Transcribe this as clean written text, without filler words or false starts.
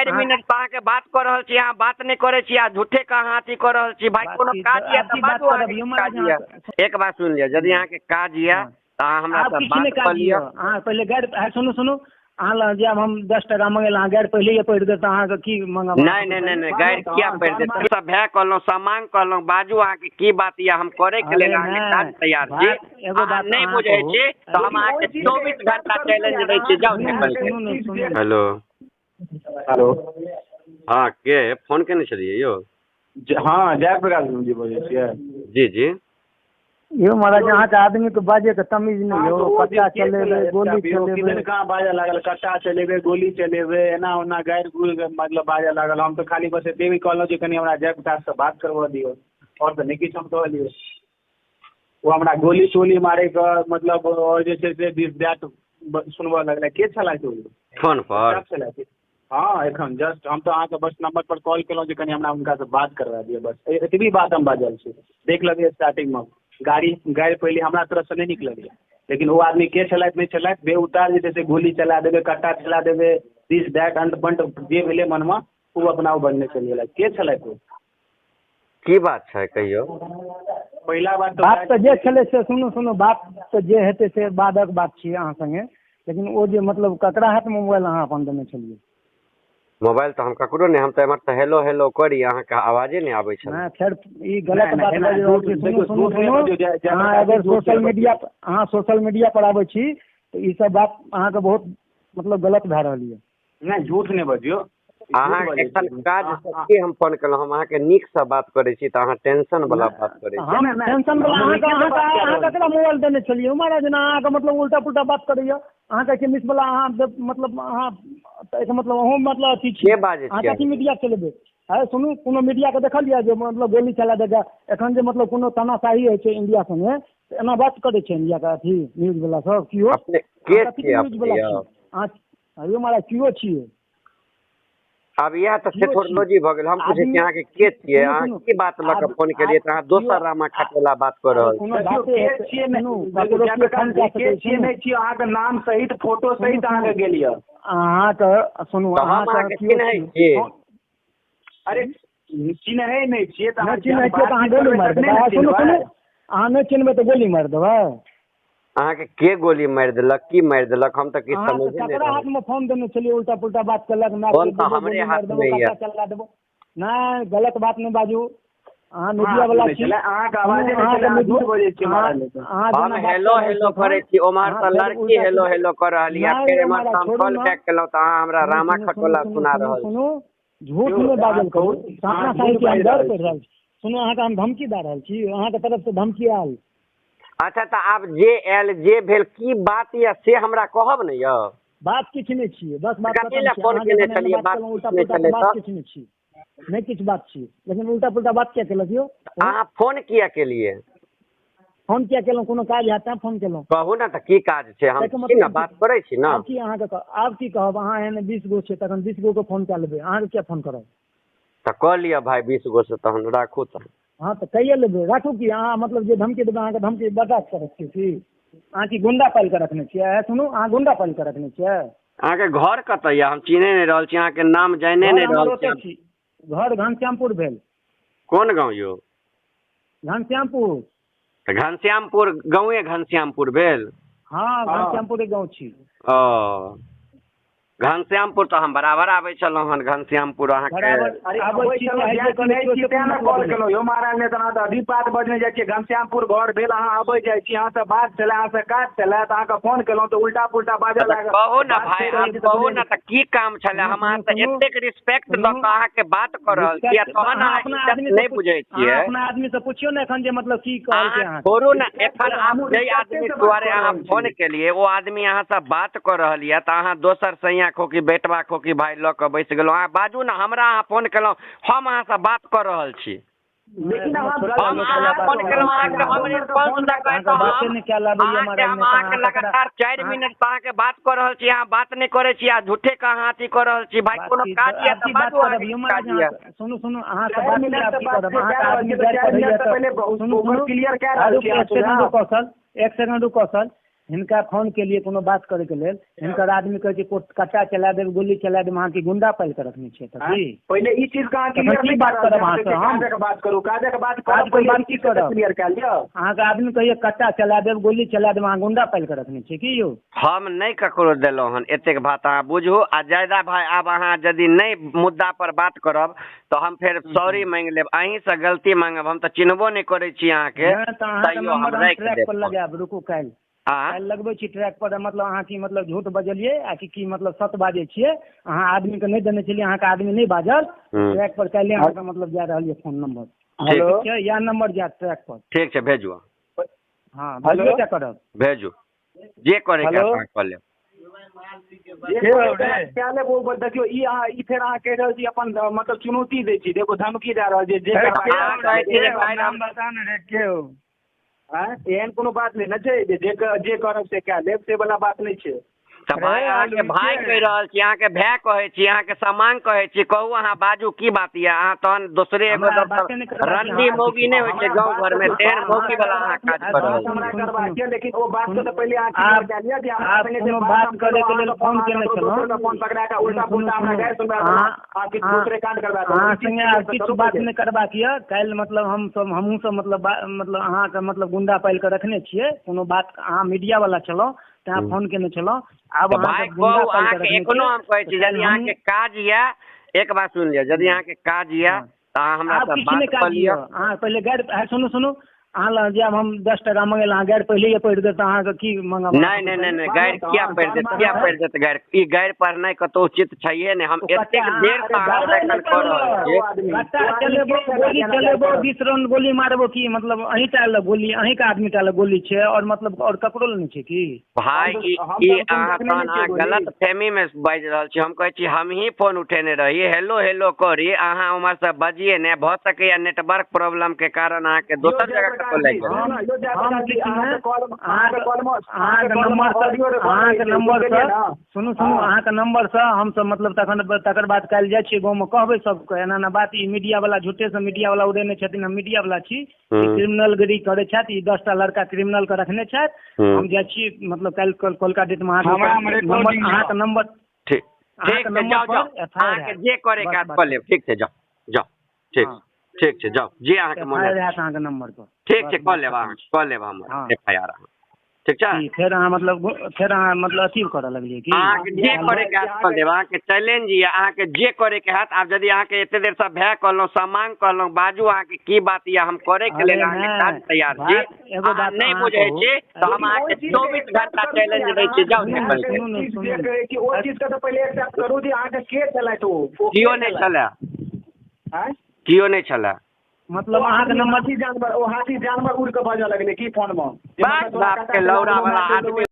4 minute से अहाँके बात कऽ रहल छी, अहाँ बात नहि करै छी आ झूठे के अहाँ अथी कऽ रहल छी। भाइ कोनो काज यऽ तऽ बाजू, अहाँके काज यऽ। एक बात सुनि लिअ, यदि अहाँके काज यऽ तऽ अहाँ हमरा से बात कऽ लिअ। अहाँ पहिले गारि, सुनू सुनू, अहाँ लग जायब हम 10 टका मंगै लए, अहाँ गारि पहिले पढ़ि देब तऽ अहाँके की मंगब? नहि नहि नहि नहि, गारि किया पढ़ि देत? सब भए कहलहुँ, समांग कहलहुँ, बाजू अहाँके की बात यऽ, हम करैके लेल अहाँके काज तैयार छी। अहाँ नहि बुझै छी तऽ हम अहाँके 24 घंटा चैलेंज दै छी, जाउ निकल के। हेलो हेलो, हाँ के फोन केने छलियै यौ? हाँ, जयप्रकाश जी बजै छियै। जी जी। यौ महाराज, अहाँके आदमीके बाजैके तमीज नहि यौ। कट्टा चलेबै, गोली चलेबै, कहाँ बाजऽ लागल? कट्टा चलेबै, गोली चलेबै, एना ओना गारि गुरि मतलब बाजऽ लागल। हम तऽ खाली बस एतबे कहलहुँ जे कनि हमरा जयप्रकाशसँ बात करबऽ दियौ, आओर तऽ नहि किछु हम कहलियै। ओ हमरा गोली तोली मारैके मतलब आओर जे छै से दिस that सुनबऽ लगलै। के छलथि ओ फोन पर? हाँ, एखन जस्ट हम तऽ अहाँके बस नंबर पर कॉल केलहुँ जे कनि हमरा हुनकासँ बात करवा दिअ, बस एतबी बात हम बाजल छी। देख लेलियै स्टार्टिंगमे गाड़ी गारि पहिले हमरा तरफसँ नहि निकलल, लेकिन ओ आदमी के छलथि नहि छलथि, बेउतार जे छै से गोली चला देबै, कट्टा चला देबै, दिस that अंट बंट जे भेलै मनमे ओ अपना ओ बनने चलि गेलथि। के छलथि ओ? की बात छै कहियौ? पहिला बात बात तऽ जे छलै से सुनू सुनू, बात तऽ जे हेतै से बादक बात छियै अहाँ सङ्गे, लेकिन ओ जे मतलब ककरा हाथमे मोबाइल अहाँ अपन देने छलियै? मोबाइल तऽ हम ककरो नहि, हम तऽ एम्हर तऽ हेलो हेलो करी, अहाँके आवाजे नहि आबै छल। नहि, फेर ई गलत बात बाजि रहल छी। सुनू सुनू सुनू, अहाँ अगर सोशल मीडिया, अहाँ सोशल मीडिया पर आबै छी तऽ ई सब बात अहाँके बहुत मतलब गलत भए रहल यऽ। नहि, झूठ नहि बजियौ। अहाँ एखन काज से की हम फोन केलहुँ? हम अहाँके नीकसँ बात करै छी तऽ अहाँ टेंशन वाला बात करै छी। हम टेंशन वाला? अहाँके अहाँ ककरा मोबाइल देने छलियै महाराज? जेना अहाँके मतलब उल्टा पुल्टा बात करैया, अहाँ कहै छियै मिस वाला, अहाँ मतलब अहाँ एहिके मतलब अहूँ मतलब अथी छी। के बाजै अहाँ कथी मीडिया चलेबै? अरे सुनू, कोनो मीडियाके देखलियै जे मतलब गोली चला देगा? एखन जे मतलब कोनो तानाशाही होइ छै इंडिया संगे तऽ एना बात करै छै इंडियाके अथी न्यूज वाला सब केओ? के छियै अहाँ यौ महाराज? केओ छियै? आब इएह तऽ सेथोरोलॉजी भऽ गेल। हम पूछै छी अहाँके के छियै, अहाँ की बात लऽ कऽ फोन केलियै तऽ अहाँ दोसर रामा खटोला बात कऽ रहल छी। अहाँके नाम सहित फोटो सहित अहाँके गेल यऽ। अहाँके सुनू, हम अहाँके चिन्है छी। अरे चिन्है नहि छियै तऽ चिन्है छियै तऽ अहाँ गोली मारि देबै? सुनू सुनू, अहाँ नहि चिन्हबै तऽ गोली मारि देबै? अहाँके के गोली मारि देलक, की मारि देलक, हम तऽ किछु समझे नहि रहल। हाथमे फोन देने छलियै, उल्टा पुल्टा बात केलक। फोन तऽ हमरे हाथमे यऽ। चला देबो। नहि, गलत बात नहि बाजू, अहाँ मीडिया वाला छी। अहाँके आवाजे नहि छलै, झूठ बजै छी। हम हेलो हेलो करै छी, ओम्हर तऽ लड़की हेलो हेलो कऽ रहल यऽ, फेर एम्हर हम कॉल बैक केलहुँ तऽ अहाँ हमरा रामा खटोला सुना रहल। सुनू, झूठ नहि बाजल करू, सामना साहित्य हम डर पड़ि रहल छी। सुनू, अहाँके हम धमकी दऽ रहल छी, अहाँके तरफसँ धमकी आयल। अच्छा तऽ आब जे आयल जे भेल की बात यऽ से हमरा कहब ने यौ? बात किछु नहि छियै, बस बात कथी लए फोन केने छलियै? बात नहि छलै, बात किछु नहि छियै, नहि किछु बात छियै, लेकिन उल्टा पुल्टा बात किया केलक यौ? अहाँ फोन किया केलियै? फोन किया केलहुँ? कोनो काज हैत तैं फोन केलहुँ। कहू ने तऽ की काज छै, हम छी ने बात करै छी ने। आब की अहाँके आब की कहब? अहाँ एहन 20 गो छै तखन 20 गो के फोन कए लेबै, अहाँके किया फोन करब? तऽ कऽ लिअ भाय 20 गो से, तहन राखू तऽ। हाँ तऽ कहिए लेबै, राखू की? अहाँ मतलब जे धमकी देबै अहाँके धमकी बर्दाश्त करै छियै की? अहाँ की गुंडा पालि कऽ रखने छियै? सुनू, अहाँ गुंडा पालि कऽ रखने छियै? अहाँके घर कतऽ यऽ? हम चिन्है नहि रहल छी, अहाँके नाम जाने नहि रहल छी। घर घनश्यामपुर भेल। कोन गाँव यौ? घनश्यामपुर। तऽ घनश्यामपुर गाँवे घनश्यामपुर भेल? हाँ, घनश्यामपुरे गाँव छी। ओ घनश्यामपुर तऽ हम बराबर आबै छलहुँ हन घनश्यामपुर अहाँके। कॉल केलहुँ यौ महाराज, नहि तऽ अभी बात बजने जाइ छियै। घनश्यामपुर घर भेल, अहाँ अबै जाइ छी, अहाँसँ बात छलै, अहाँसँ काज छलै तऽ अहाँके फोन केलहुँ तऽ उल्टा पुल्टा बाजऽ लागल। कहू ने भाय, कहू ने तऽ की काम छलै? हम अहाँसँ एतेक रिस्पेक्ट दऽ कऽ अहाँके बात कऽ रहल छी तहन अहाँ नहि बुझै छियै। अपना आदमीसँ पुछियौ ने एखन जे मतलब की कहलकै अहाँ। छोड़ू ने, एखन आब जाहि आदमी दुआरे अहाँ फोन केलियै ओ आदमी अहाँसँ बात कऽ रहल यऽ तऽ अहाँ दोसर सैयाँ खोकी बेटवा खोकी भाय लऽ कऽ बैस गेलहुँ। अहाँ बाजू ने, हमरा अहाँ फोन केलहुँ, हम अहाँसँ बात कऽ रहल छी। लेकिन हम अहाँ फोन केलहुँ अहाँके, हम रिस्पॉन्स दऽ कऽ हम अहाँके लगातार 4 मिनट से अहाँके बात कऽ रहल छी, अहाँ बात नहि करै छी आ झूठे के अहाँ अथी कऽ रहल छी। भाय कोनो काज यऽ तऽ बाजू, अहाँके काज यऽ। सुनू सुनू, अहाँसँ बात करब, अहाँके आदमी गारि पढ़ैया तऽ सुनू सुनू, एक सेकंड रुकऽ सर, एक सेकंड रुकऽ सर। हिनका फोन केलिए कोनो बात करे के लेल, हिनकर आदमी कहै छै कट्टा चला देब, गोली चला देब, अहाँ की गुंडा पालि के रखने छियै? तऽ की पहिले ई चीज के अहाँ तखन की बात करब अहाँ से हम? काजक बात करू, काजक बात काज करब, के पहिले बात ई की चीज के करब? क्लियर कए लिअ। अहाँके आदमी कहिए कट्टा चला देब, गोली चला देब, अहाँ गुंडा पालि के रखने छियै की यौ? हम नहि ककरो देलहुँ हन एतेक बात अहाँ बुझू। आ जायदा भाई, आब अहाँ यदि नहि मुद्दा पर बात करब तऽ हम फेर सॉरी मांगि लेब, अहींसँ गलती मांगब, हम तऽ चिन्हबो नहि करै छी अहाँके, नहि तऽ अहाँके तैयो हम नंबर हम राखि ट्रैक देब पर फोन। लगायब, रुकू काल्हि आँ काल्हि लगबै छी ट्रैक पर। मतलब अहाँ की मतलब झूठ बजलियै आ कि की मतलब सत बाजै छियै? अहाँ आदमीके नहि देने छलियै, अहाँके आदमी नहि बाजल। ट्रैक पर काल्हि अहाँके मतलब जा रहल यऽ फोन नंबर। ठीक हेलो ठीक छै, इएह नंबर जायत ट्रैक पर। ठीक छै, भेजू अहाँ। हँ, हेलो भेजबे टा करब। भेजू, जे करैके हेलो हएत अहाँ कऽ लेब। जे के हौ करैके रे? हएत कए लेब। ओ देखियौ ई अहाँ ई फेर अहाँ कहि रहल छी अपन मतलब चुनौती दै छी, देखो धमकी दए रहल छी, जे अरे करबाक के अहाँ हौ हएत रे? कहै कए छी के जे लेब। हौ? काल्हि नाम हम बता ने रे, के हौ? आँय, एहन कोनो बात नहि ने छै जे करब से कए लेब, से वला बात नहि छै। तऽ रे भाय अहाँके आलू भाय के कहि रहल छी, अहाँके भाय कहै छी, अहाँके सामांग कहै छी, कहू अहाँ बाजू की बात यऽ? अहाँ तहन दोसरे एगो हमरा बाते नहि करबाक यऽ, रंडी अहाँ मौगी नहि होइ छै हमरा गाँव बात घरमे, तेहन बात मौगी हमरा वाला अहाँ करबाक काज कऽ यऽ, रहल बात छी। हमरा सुनू करबाक सुनू यऽ, लेकिन ओ बात के सुनू तऽ पहिले अहाँ क्लियर आब कए लिअ जे हमरा आब संगे जे कोनो बात बात हम करे केलहुँ, के अहाँ लेल के फोन फोन अहाँ केने ककरो छलहुँ। दोसर के फोन पकड़ा कऽ सुनू उल्टा सुनू पुल्टा हमरा सुनू गारि सुनबा देलहुँ, अहाँ अहाँ किछु अहाँ दोसरे कांड करबा देलहुँ। अहाँ ई चीज संगे क्लियर आब तऽ किछु करू बात पहिले। नहि करबाक यऽ। काल्हि मतलब हमसब हमहूँ सब मतलब मतलब अहाँके मतलब गुंडा पालि कऽ रखने छियै। कोनो बात अहाँ मीडिया वाला छलहुँ तैं फोन केने छलहुँ। आब तऽ अहाँके भाय गुंडा कहू, पालि कऽ अहाँके रखने एखनो छियै हम कहै तऽ छी, काल्हि यदि हमहूँ अहाँके काज यऽ, एक बात सुनि लिअ, यदि अहाँके काज यऽ हँ तऽ अहाँ आब हमरासँ किछु नहि बात कऽ काज लिअ। यऽ। अहाँ पहिले गारि सुनू सुनू, अहाँ लग जायब हम 10 टका मङ्गै लए, अहाँ गारि पहिलेए पढ़ि देब तऽ अहाँके की मङ्गब नहि अहाँके नहि पैसा? नहि नहि, मानब गारि किया तहन पढ़ि तहन देत, किया मानब पढ़ि देत गारि? ई गारि पढ़नाइ कतहु उचित छैहे नहि। हम ओ कट्टा एतेक अहाँ देरसँ अरे अहाँ गारि एखन नहि कऽ रहल पढ़लक, छी। ओ आदमी कट्टा ओ आदमी चलेबो के छलए गोली जे एना गारि चलेबो, पढ़त? 20 राउंड गोली मारबो की मतलब अहीं टा लए गोली, अहींके आदमी टा लए गोली छै और मतलब और ककरो लए नहि छै की? भाय हम ई तऽ हम ई तऽ हम अहाँ देखने तहन नहि छियै अहाँ गोली। गलत फहमीमे बाजि रहल छी। हम कहै छी हमही फोन उठेने रही, हेलो हेलो करी, अहाँ उम्हरसँ बजिए नहि, भऽ सकैए नेटवर्क प्रॉब्लमके कारण अहाँके यौ दोसर जगह जयप्रकाश कतहु जी लागि सुनू गेल। हम ने, यौ हम जयप्रकाश जी, किछु अहाँके नहि कॉल अहाँके अहाँके कॉलमे अहाँके अहाँके कॉलमे नम्बरसँ ऑडियो रिकॉर्ड होइ अहाँके छै, बुझि नम्बरसँ गेलियै ने? सुनू सुनू हँ अहाँके नम्बरसँ हमसब मतलब तखन तकर बाद काल्हि जाइ छियै गाँवमे कहबै सबके एना एना बात। ई मीडिया वाला झूठेसँ मीडिया वाला उड़ेने छथिन, हम मीडिया वाला छी, ई हूँ क्रिमिनलगिरी करै छथि, ई 10 टा लड़का क्रिमिनल के रखने छथि। हूँ हम जाइ छी मतलब काल्हि कलका डेटमे अहाँके हमरामे नंबर रिकॉर्डिंग यऽ। अहाँके नंबर ठीक अहाँके ठीक छै, नंबर जाउ जाउ, पर एफ I R अहाँके हैत। जे करैके बस हैत बात कऽ लेब। ठीक छै, जाउ जाउ, ठीक हँ ठीक छै, जाउ, जे अहाँके एफ मोन I R हैत। हैत अहाँके नंबर पर। ठीक बस छै, कऽ बात लेब खतम अहाँ, छै। कऽ लेब हमर हँ एफ I R अहाँ। ठीक छै, की फेर अहाँ मतलब फेर अहाँ मतलब अथी करऽ लगलियै की? अहाँके जे हेलो करैके हैत कऽ लेब, अहाँके चैलेंज यऽ, अहाँके जे करैके हैत। आब यदि अहाँके एते देरसँ भाय कहलहुँ, सामांग कहलहुँ, बाजू अहाँके की बात यऽ? हम करैके अरे लेल अहाँके काज नहि तैयार छी। बात एगो अहाँ बात नहि अहाँ बुझै कहू। छी तऽ हम लेकिन ओहि अहाँके चीजके 24 एक्सेप्ट घंटा करू ने चैलेंज यार, दै छी, अहाँके जाउ जे सुनू ने करैके सुनू ने चीज सुनू जे ने कहै छी ओहि चीजके तऽ पहिले एक्सेप्ट करू जे अहाँके के छलथि ओ के केओ नहि छलथि? छलए, आँय केओ नहि छलए। मतलब ओ अहाँके आदमी नंबर हाथी जानवर, ओ हाथी जानवर उड़ि कऽ बाजऽ लगलै की फोनमे जे बाप मतलब तोरा बाप कट्टा के चला लौड़ा देबौ, वाला मारि आदमी देबौ।